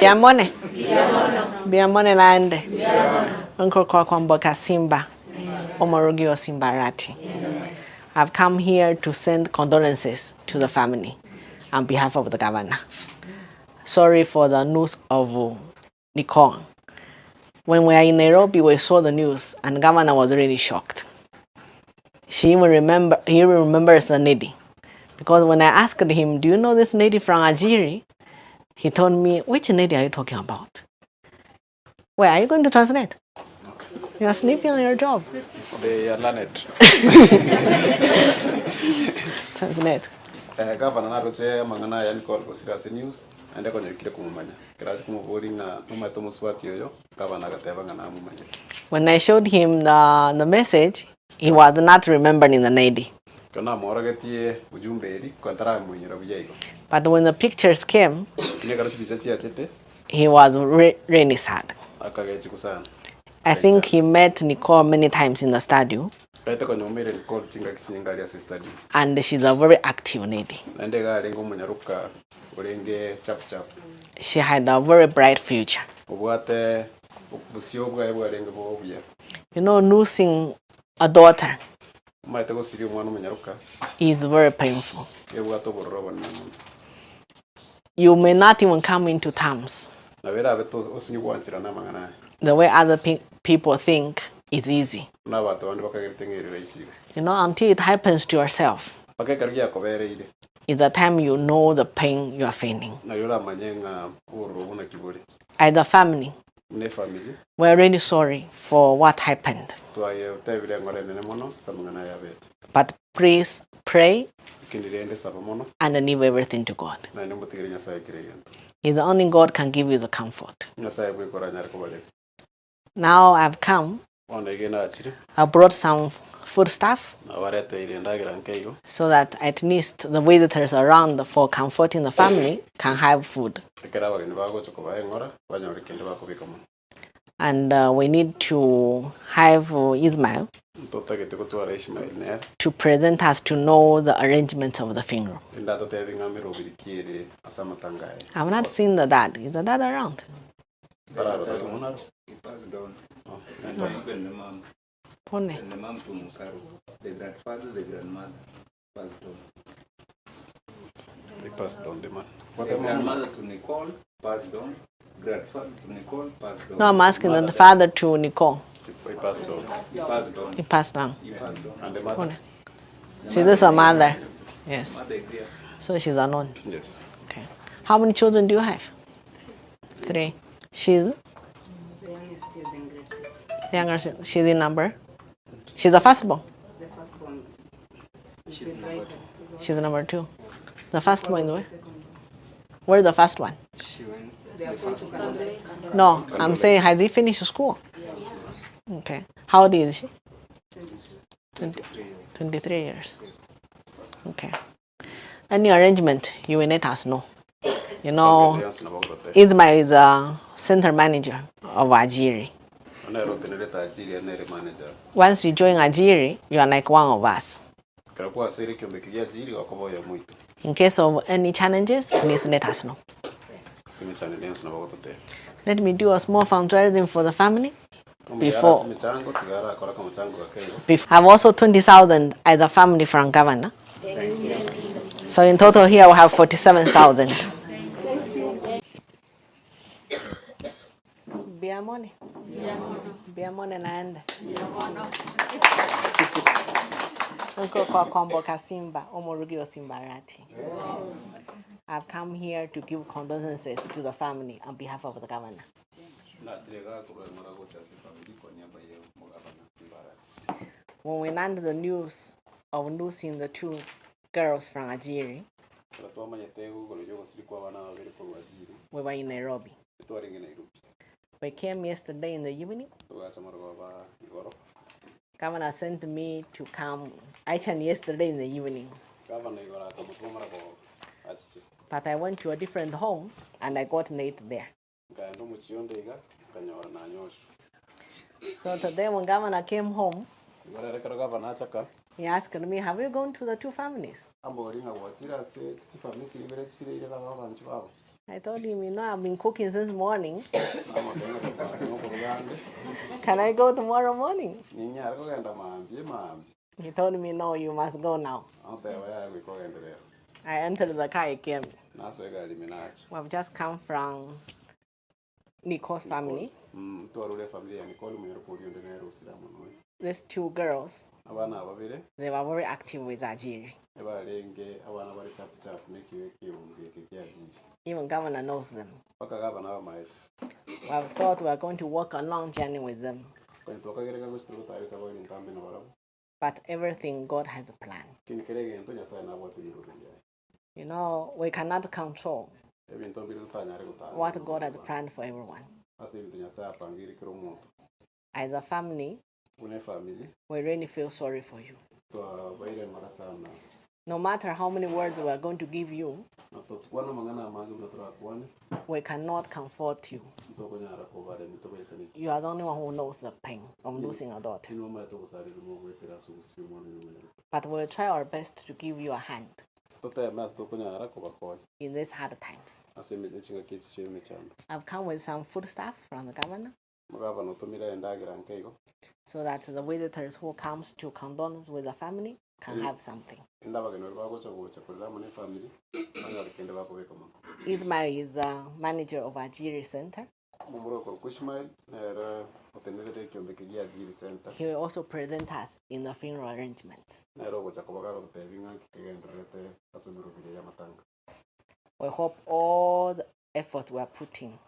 Mbuya Mbuya mono naende. Nkorokwa Kwamboka Simba, omorugi o Simbarati. I've come here to send condolences to the family on behalf of the governor. Sorry for the news of Nicole. When we are in Nairobi, we saw the news, and governor was really shocked. She even remember he even remembers the lady, because when I asked him, "Do you know this lady from Ajiri?" He told me, "Which lady are you talking about?" Where are you going to translate? You are sleeping on your job. They are learned. Translate. Eh, gavana naroche amang'ana aya Nicole gosira ase news naende konyoikire komomanya. Ekero achia komoboria ng'a nomanyete omosubati oyo, gavana agateba ng'a namomanyete. When I showed him the, the message, he was not remembering the lady. Ekero namworogetie ujumbe eri, konya taramoinyora buya igo. But when the pictures came, Lakini ekero chibisa chiachete, he was re- really sad. akagechigwa sana. I think he met Nicole many times in the studio, Kaete konya omeire Nicole chingaki chinyinge aria ase studio. and she's a very active lady. Naende iga arenge omonyaroka orenge chapu chapu. She had a very bright future. Obwate obosio bwaye bwarenge bobuya. You know, losing a daughter Omanyete gosiria omwana omonyaroka is very painful. ebwate obororo obonene mono. You may not even come into terms. Nabo erabe to osinye gwancherana amang'ana aya. The way other pe- people think is easy. Buna abanto bande bakagerete ng'a ere rahisi iga. You know, until it happens to yourself, Mpaka ekero giakobereire, is the time you know the pain you are feeling. nario oramanye ng'a obororo obwo naki bore. As a family, Buna efamiri, we are really sorry for what happened. twayetebire eng'ora enene mono ase amang'ana aya abete. But please pray Lakini rende saba mono, and leave everything to God. naende motigere Nyasaye kera egento. It's only God can give you the comfort. Nyasaye bweka oranyare kobarera. Now I've come, Bono iga nachire, I brought some food stuff nabareteire endagera nke igo, so that at least the visitors around for comforting the family can have food. ekero abageni bagocha kobaa eng'ora, banyore kende bakobeka monwe. And we need to have Ismail Ntotagete gotwara Ishmael nere, to present us to know the arrangements of the funeral. rende atotebi ng'a merobiri ki ere ase amatanga aye. I've not seen the dad. Is the dad around? Tararora monaro. He passed on. Oh, And even the mom, Pone. and the mom to Mukaru, the grandfather, the grandmother passed on. They passed on the man. The grandmother to Nicole passed on. Grandfather to Nicole passed on. No, I'm asking the father to Nicole. He passed on. He passed on. He passed on. He passed on. And the mother? Pone. See, this is a mother. Yes. Mother is here. So she's alone. Yes. Okay. How many children do you have? Three. She's The youngest is in grade 6. younger. She's in number. She's the firstborn. The firstborn is She's the number writer. She's number two. The first one is where? The second one. Where's the first one? She went. They are going to Canada. No, I'm saying has he finished school? Yes. Okay. How old is she? 23 years. 23 years. Okay. Any arrangement, you will let us know. You know, Ismail is a center manager of Ajiri. Onerotenerete Ajiri nere manager. Once you join Ajiri, you are like one of us. Ekero kwasoire ekiombe ekia Ajiri gokoba oyomoito. In case of any challenges, please let us know. Ase emechando ende yonsi nabo ogototebia. Let me do a small fundraising for the family. Omuya Before- ase emechango tiga arakora akamochango gake igo. I have also 20,000 as a family from governor. So in total here we have 47,000. Biamone. Biamone naende. Uncle kwa Kwamboka Simba, Omorugi Simbarati. I've come here to give condolences to the family on behalf of the governor. Nachire gakorwa eng'ora gocha ase efamiri kwa niaba ya omogabana Simbarati. When we learned the news of losing the two girls from Ajiri, Ekero twamanyete igoro ria ogosiri kwa abana babere korwa Ajiri, we were in Nairobi. twarenge Nairobi. We came yesterday in the evening. Togacha marogoba igoro. Governor sent me to come actually yesterday in the evening. Gavana igoro akamotuma marogoba achiche. But I went to a different home and I got Nate there. Nkaenda omochie onde iga, nkanyora nanyoswa. So today when governor came home, Igoro ere ekero gavana achaka, he asked me, Have you gone to the two families? ambori ng'a gwachire ase chifamiri chiria ibere chisireire nabo abanchi babo. I told him, you know, I've been cooking since morning. Namotebia ng'a totare nokoruga ande, Can I go tomorrow morning? ninyare kogenda mambia mambia. He told me, no, you must go now. Agoteba yaya goika ogende rero. I entered the car again. Nasoa egari ime nacha. We've just come from Nicole's family. Mm, twarure efamiri ya Nicole omonyene okoria onde nere osire amo noyo. These two girls, Abana aba babere they were very active with Ajiri. ebarenge abana bare chapu chapu na ekibe ekeumbi eke kia Ajiri. Even governor knows them. Mpaka gavana abamaete. We have thought we are going to walk a long journey with them. Onye twakagereka gochia tore gotara esabari entambe na barabwo. But everything God has a plan. Lakini kera egento Nyasaye nabwate rirorio riaye. You know, we cannot control Ebinto mbire totanyare gotara. what God has planned for everyone. Ase ebinto Nyasaye apangire kera omonto. As a family, Buna efamiri, we really feel sorry for you. twabaire mara sana. No matter how many words we are going to give you, Na tokwana amang'ana amange buna torakwane, we cannot comfort you. ntokonyara kobaremia tobaisaneki. You are the only one who knows the pain of losing a daughter. Inwe omanyete ogosarirwa mogoetera ase ogosiria omwana oyo omonyene. But we'll try our best to give you a hand Toteme ase tokonyara kobakonya in these hard times. ase eme- echingaki echi chia emechando. I've come with some food stuff from the governor Omogavana otomire endagera nke igo, so that the visitors who comes to condolence with the family can have something. ende abageni baria bagocha gocha korera amo na efamiri, banyore kende bakobeka mono. Ismail is the manager of Ajiri Center. Omomura okorokwa Ishmael nere otenerete ekiombe ekeria gia Ajiri Center. He will also present us in the funeral arrangements. Nere ogocha koba gagotebia ng'a nki kegendererete ase emerobiri eye y'amatanga. We hope all the effort we are putting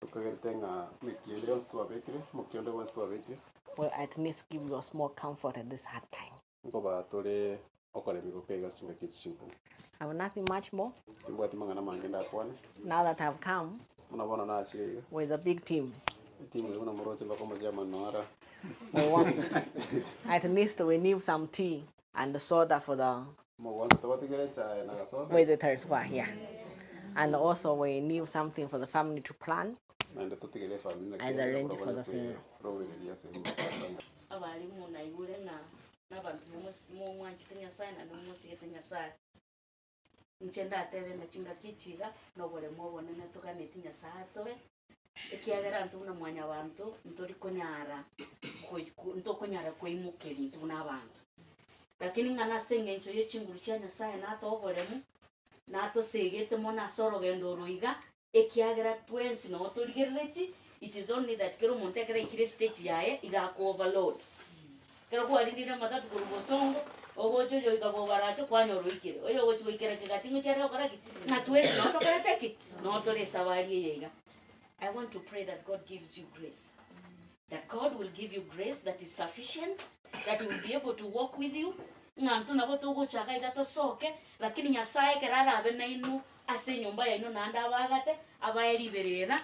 Tokagerete ng'a emekia ende yonsi twabekire, omokia onde bwensi twabekire, will at least give you a small comfort at this hard time. nkoba tore okoremigwa kwaiga ase chingaki echi chinkumu. I have nothing much more. Timbwati mang'ana mange ndakwane, Now that I've come buna bono nachire iga, with a big team, etimu eye buna moroche mpaka omochairman naro we want at least we need some tea and soda for the Omogwansa tobatigere echae na gasoda, visitors who are here. And also we need something for the family to plan. naende totigere efamiri naki As arrange for the funeral. robereria ase ematanga. Abarimu naigure ng'a na abanto momwanchete Nyasaye naende momosigete Nyasaye. Inche ndatebe ng'a chingaki echi iga, na oboremo obonene toganeti Nyasaye atoe, ekiagera intwe buna mwanyabanto, ntori konyara koi- ko ntokonyara koimokeria intwe buna abanto. Lakini ng'a nase eng'encho ya chinguru chia Nyasaye natoe oboremu, natosegete mono ase orogendo oro iga, ekiagera twensi nabo torigerereti, it is only that kera omonto ekero aikire estage yaye, iga ako overload. Ekero kwarindire amatatu korwa bosongo, ogocha oyo oika bobaracho kwanyora oikire, oyo ogochi goikera kegati ng'ochi are gokora ki? Ng'a twensi nabo tokorete ki? Nabo tore esabari eye iga. I want to pray that God gives you grace. That God will give you grace that is sufficient, that he will be able to walk with you, ng'a intwe nabo togocha iga iga tosoke, lakini Nyasaye ekero arabe nainwe ase enyomba yaino naende abagate, abae riberera,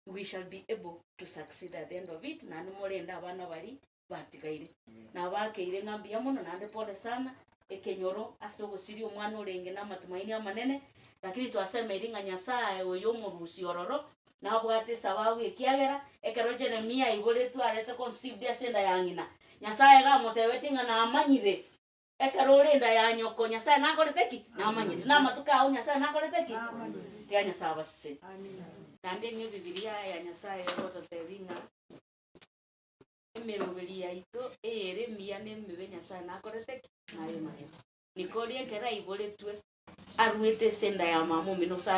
we shall be able to succeed at the end of it, naende morende abana baria batigaire. Nabakeire ng'a mbuya mono naende pole sana, ekenyoro ase ogosiria omwana orenge na amatumaini amanene, lakini twasemeiri ng'a Nyasaye oyo omorusia ororo, nabwate esababu ekiagera, ekero Jeremia aiboretwe arete conceived ase enda ya ng'ina, Nyasaye iga amotebetie ng'a namanyire, ekero ore enda ya nyoko Nyasaye nakorete ki? Namanyete. Na amatuko ao Nyasaye nakorete ki? Tiga Nyasaye abasesenie. Naende ng'a Ebibilia ya Nyasaye egototebia ng'a emeroberi yaito eyere emiya na emebe Nyasaye nakorete ki? Nayemanyete. Nikori ekero aiboretwe, aruete ase enda ya mama omino ase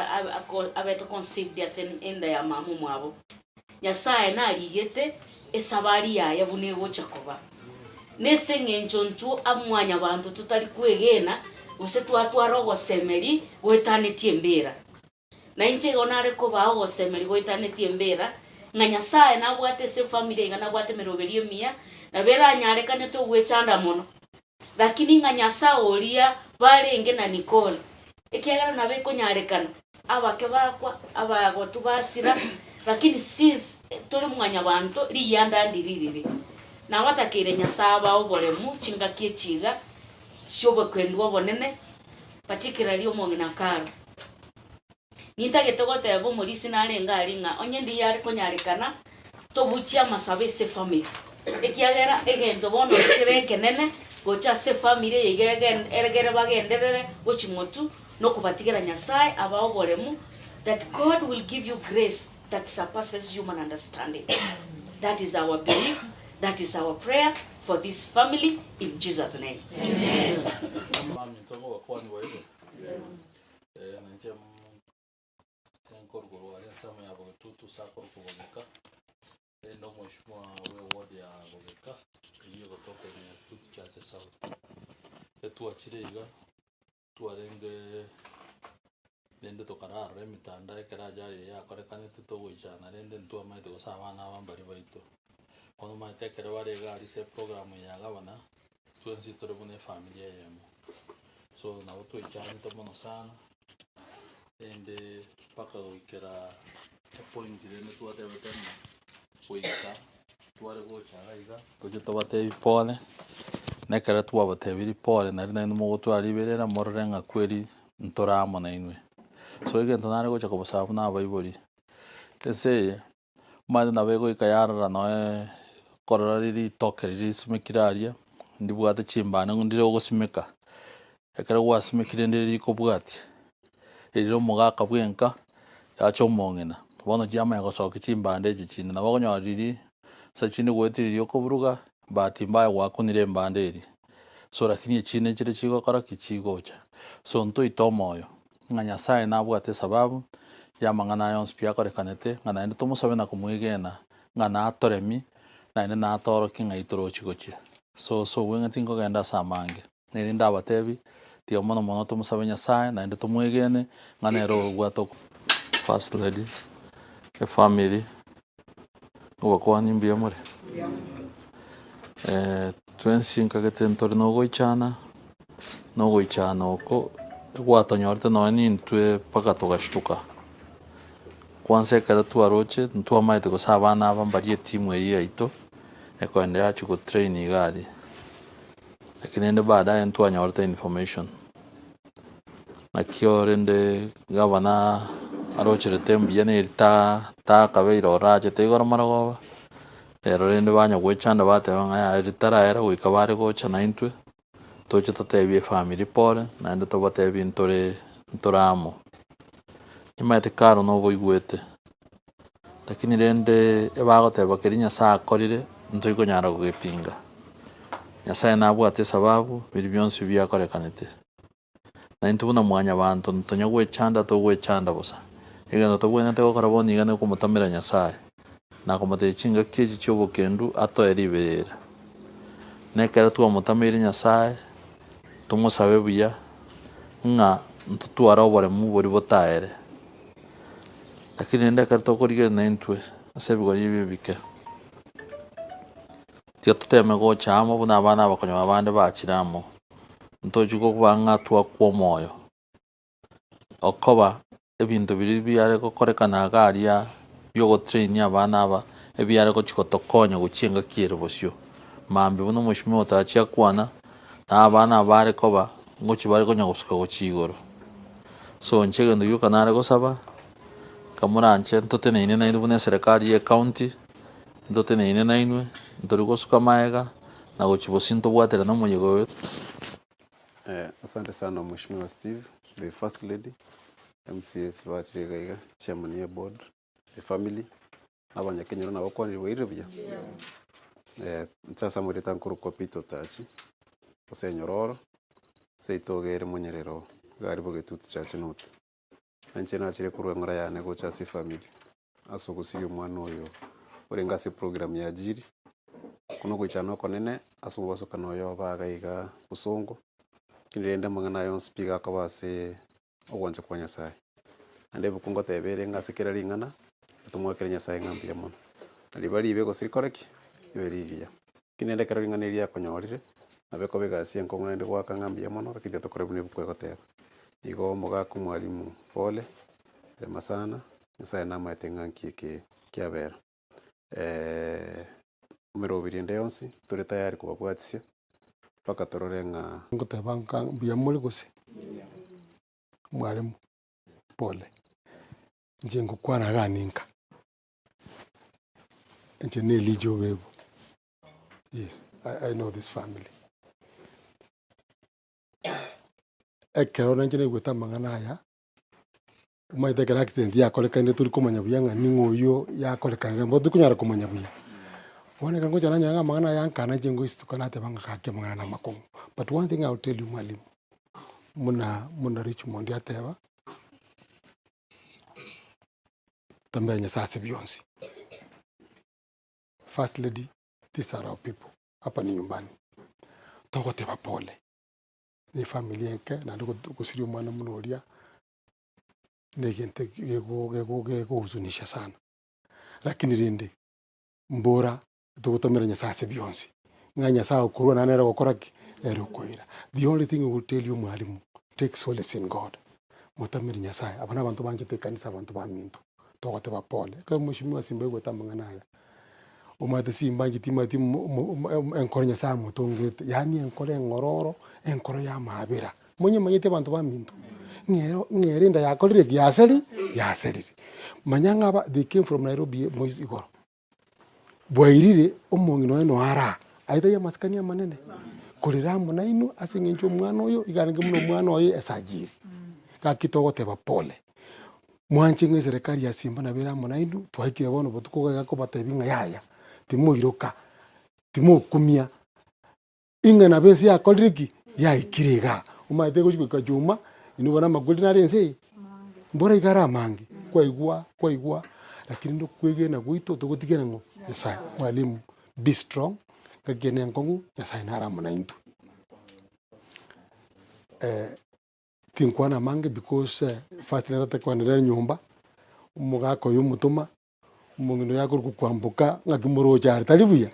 abete conceived ase enda ya mama omwabo, Nyasaye narigete esabari yaye buna egocha koba. Nese eng'encho ntwo amwanyabanto totari kwegena, gose twatwara ogosemeria goetanetie embera. Na inche igo nare kobaa ogosemeria goetanetie embera, ng'a Nyasaye nabwate ase efamiri iga nabwate emeroberi emiya, nabo eranyarekanete ogwechanda mono. Lakini ng'a Nyasaye oria barenge na Nicole, ekiagera nabo ekonyarekana, abake bakwa, abagotu basira, lakini since tore mwanyabanto, rigianda ndiririre. Nabatakeire Nyasaye abae oboremu chingaki echi iga, chia obokendu obonene, particularly omong'ina Karo. Nintagete goteba omorisia narenge aria ng'a onye ndiyo are konyarekana, tobuchie amasabo ase efamiri, ekiagera egento bono kere ekenene gocha ase efamiri eye iga egen egere bagenderere gochia motwe, na okobatigera Nyasaye abae oboremu, that God will give you grace that surpasses human understanding. That is our belief, that is our prayer for this family in Jesus name. Abaminto ngobakwanigwa iga, eh, ninche nkorwa aria ensemo ya Bogetutu ase akorokwa Bogeka, rende omweshimiwa bwe eward ya Bogeka, eywo egotoka ime ya Kitutu Chache South. Etwachire iga, twarenge rende tokararora emitandao ekero ajali eye yakorekanete togoichana rende ntwamaete gose abana aba mbari baito. Bono omanyete ekero bare iga aria ase eprogram eye ya gavana, twensi tore buna efamiri eyemo. So nabo twaichanete mono sana, rende mpaka goikera epoint rende twatebete ng'a goika tware gocha iga iga, toche tobatebi pole, na ekero twabatebirie pole nari naende mogotwara riberera morore ng'a kweri ntore amo nainwe. So egento nare gocha kobasaba buna abaibori, ense eye, omanyete nabo egoika yarora noe korora riria ritoke riria risimekire aria, ndibwate chimbande ng'o ndire ogosimeka, ekero gwasimekire ndire rikobwatia, riria omogaka bwa enka, yacha omong'ina, bono chiamanya gosokia chimbande echi chinde, nabo okonyora riria ase chinde goetire riria okoburuga, bahati mbaya gwakunire embande eria. So lakini echinde nchire chigokora ki? Chigocha. So ntoite omoyo, ng'a Nyasaye nabwate esababu ya amang'ana aya onsi pi akorekanete, ng'a naende tomosabe na komwegena, ng'a natoremi, naende natoorokie ng'ai torochi gochia. So ase obweng'e tinkogenda ase amange, neri ndabatebi, tiga mono mono tomosabe Nyasaye, naende tomwegene, ng'a nere obwate oko. First Lady, efamiri, Ngobakwanie mbuya more? Twensi nkagete ntore na ogoichana, na ogoichana oko gwatonyorete nonye nintwe mpaka togashtuka. Kwanza ekero twaroche ntwamaete gose abana aba mbaria etimu eyio yaito, ekoenda yachia gotrain iga aria, lakini rende baadaye ntwanyorete information. Nakio rende gavana arocherete mbuya neri takabeire orachete igoro marogoba, ero rende banya goechanda bateba ng'a yaya ritaraera goika bare gocha naintwe, toche totebie efamiri pore, naende tobatebie ntore ntore amo. Nimanyete karo noboigwete, lakini rende ebagoteba keria Nyasaye akorire, ntoikonyara kogepinga. Nyasaye nabwate esababu, biria bionsi biakorekanete. Na intwe buna mwanyabanto ntonya gwechanda togwechanda bosa. Egento tobwenerete gokora bono iga nokomotamera Nyasae, na komotebia chingaki echi chi'obokendu atoe riberera. Na ekero twamotameire Nyasae, tomosabe buya, ng'a ntotware oboremu boria botaere. Lakini rende ekero tokorigereria naintwe ase ebigori ebi ebike, tiga toteme gocha amo buna abana abakonywa abande bachire amo. Ntochi koba ng'a twakwa omoyo, okoba ebinto biria biare gokorekana iga aria biogotrainia abana aba, ebiare gochi gotokonya gochia engaki ere bosio. Mambia buna omweshimiwa otachia kwana, na abana aba bare koba, ngochi bare konya gosuka gochia igoro. So inche egento gioka nare gosaba, nkamoranche ntoteneine nainwe buna eserekari ya ecounty, ntoteneine nainwe, ntori gosuka maega. Na gochia bosio ntobwaterane omoyega oyo. Asante sana Mheshimiwa Steve, the First Lady, MCAs bachire iga iga, chairman ye board, the family, na abanyakenyoro nabakwanire bwairire buya? Inche ase amarieta nkorokwa Peter Otachi, gose Enyororo, seito iga ere monyerero iga aria Bogetutu Church North. Na inche nachire korwa eng'ora yane gocha ase efamiri, ase ogosiria omwana oyo orenge ase eprogram ya Ajiri, okwo nogoichana okonene ase omobasokano oyo oba iga iga bosongo, lakini rende amang'ana aya onsi pi gakoba ase ogwancha kwa Nyasaye. Naende ebuku ngoteba ere ng'a ase kera ring'ana, tomwakere Nyasaye ng'a mbuya mono. Na riba ribe gose rikore ki? Ribe rigiya. Lakini rende ekero ring'ana eri riakonyorire, nabo ekoba egasi enkong'u naende goaka ng'a mbuya mono, lakini tiga tokore buna ebuku egoteba. Igo omogaka omwalimu pole, rema sana, Nyasaye namaete ng'a nki eke kiabera. Emeroberi ende yonsi, tore tayari kobabwatisia, mpaka torore ng'a. Ngoteba ng'a mbuya more gose? Mwalimu, pole, inche ngokwana iga ninka. Inche ne Elijah Obebo, yes, I know this family. Ekero nainche naigwete amang'ana aya, Omanyete ekero accident yakorekanire tori komanya buya ng'a ning'o oywo yakorekanire mboro torikonyara komanya buya. Bono ekero ngocha nanyora ng'a amang'ana aya nkana inche ngoisituka nateba ng'a gaki amang'ana na amakong'u. But one thing I will tell you mwalimu, buna buna Richmond ateba, tambera Nyasaye ase bionsi. First lady, these are our people, hapa ni nyumbani. Togoteba pole, na efamiri enke naende gosiria omwana buna oria, na egento gego gego gegohuzunisha sana. Lakini rende, mbora togotamera Nyasaye ase bionsi, ng'a Nyasaye okorwa naende nere ogokora ki? Nere okoira. The only thing we will tell you mwalimu, take solace in God, motamere Nyasaye, aba na abanto banchete ekanisa abanto baminto, togoteba pole. Ekero mweshimiwa simba aigwete amang'ana aya, omanyete simba inche timanyeti mo- mo- mo enkoro Nyasaye amotongerete, yaani enkoro eng'ororo, enkoro ya amaabera. Monyemanyeti abanto baminto, ng'ero ng'ere enda yakorire ki? Yaseri yaserire. Manya ng'a aba they came from Nairobi mois igoro, bwairire omong'ina oye noyo araa, aye tari amasikani amanene, korera amo nainwe ase eng'encho omwana oyo iga arenge buna omwana oye esajiri. Gaki togoteba pole, mwanche ng'a eserekari ya Simba nabo ere amo nainwe, twaikire bono botuko iga kobatebia ng'a yaya, timoiroka, timokumia. Ing'a nabo ense yakorire ki? Yaikire igaa. Omanyete egochi goika chuma, inwe bono amakweri nare ense eye? Mbora iga are amange, kwaigwa kwaigwa, lakini rende okwegena gwaito togotigera ng'o? Nyasaye. Mwalimu, be strong, ngaki eye nenkong'u, Nyasaye nare amo naintwe. Tinkwana amange because first nere atakwanera enyomba, omogaka oyo omotoma, Omong'ina oyo akorokwa kwamboka ng'aki moroche are tari buya?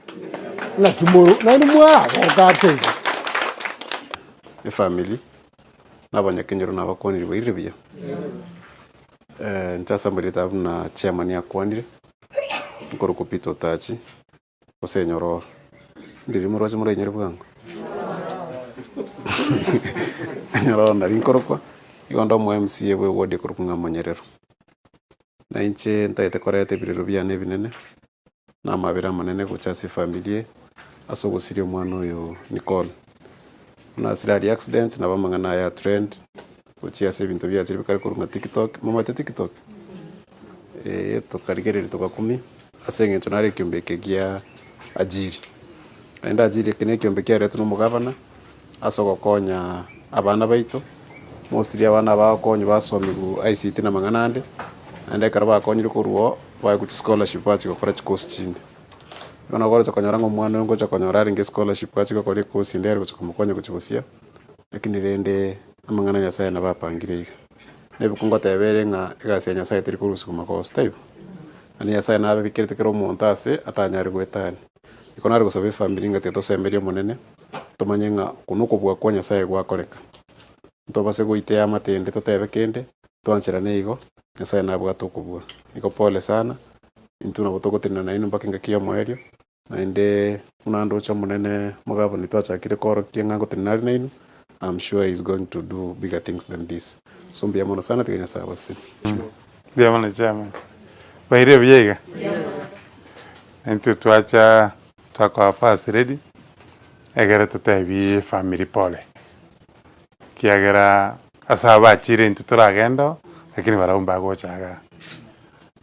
Ng'aki moro naende mwagoka ake iga. Efamiri, na abanyakenyoro nabakwanire bairire buya? Inche ase amarieta aya buna chairman akwanire, nkorokwa Peter Otachi, gose Nyororo. Ndiri moroche morainyore bwango? Nyororo nari nkorokwa, igo nde omo MCA bwa eward ekorokwa ng'a Monyerero. Na inche ntagete koreta ebirero biane ebinene, na amabera amanene gocha ase efamiri eye, ase ogosiria omwana oyo Nicole. Buna asire aria accident, nabo amang'ana aya atrend, gochia ase ebinto biachire bikare korwa ng'a tiktok, momanyete tiktok? Eeh tokarigereria togakumia. Ase eng'encho nare ekiombe eke gia Ajiri. Naende Ajiri eke nekiombe kiaretwe na omogavana ase ogokonya abana baito, mostly abana aba bagokonywa basomigwa ICT na amang'ana ande, naende ekero bakonyirwe korwa oo, baegwa chischolarship bachia gokora chicourse chinde. Bono ogocha konyora ng'a omwana oyo ngocha konyora arenge scholarship achie gokora ecourse ende ere gocha komokonya gochia gosia, lakini rende amang'ana Nyasaye nabo apangire iga. Nebuku ngoteba ere ng'a egasi ya Nyasaye teri korusigwa magoso, taibo? Naende Nyasaye nabekerete kera omonto ase atanyare goetania. Iko nare gosaba efamiri ng'a tiga tosemerie Omonene, tomanye ng'a oko nokobua kwa Nyasaye gwakoreka. Ntobase goitea amatende totebe kende, twancherane igo, Nyasaye nabwate okobua. Igo pole sana, intwe nabo togotenena nainwe mpaka engaki y'omoerio, naende buna ndoche Omonene omogavana twachakire koorokia ng'a ngotenena are nainwe, I'm sure he is going to do bigger things than this. So mbuya mono sana tiga Nyasaye abasesenie. Mbuya mono chairman. Bairire buya iga? Intwe twacha twakoa first lady egere totebie efamiri pole, ekiagera ase abachire intwe toragende oo, lakini barabwo mbagocha igaa.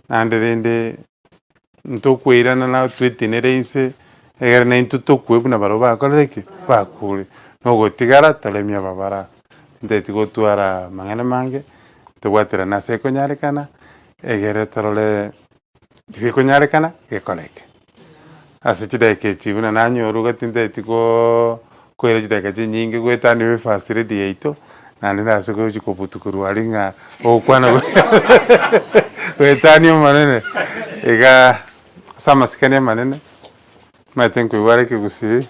Naende rende Ntokweirana na twetenere inse, egere naintwe tokwe buna barabwo bakorire ki? Bakure. Na ogotigara toremie ababara. Nteti gotwara amang'ana mange, tobwaterane ase ekonyarekana, egere torore rikonyarekana gekoreke. Ase chidakika echi buna nanyorwa gati nteti koo koira chidakika chinyinge goetania efirst lady yaito, naende nase gochi kobutu korwa aria ng'a ogokwana goetania omonene, igaa ase amasikani amanene, omanyete nkoigwa are ekegusii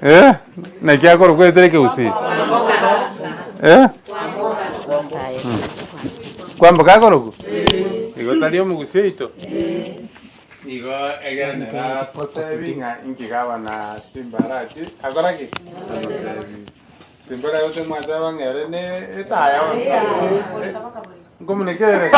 eh, naki akorokwa goetera ekegusii eh? Kwamboka akorokwa? Igo tari omogusii oito? Nigo egenderera gotebi ng'a inki gavana Simba arache akora ki? Agotebi. Simba ere gose mwateba ng'a ere ne etaya bono. Nkomunekere.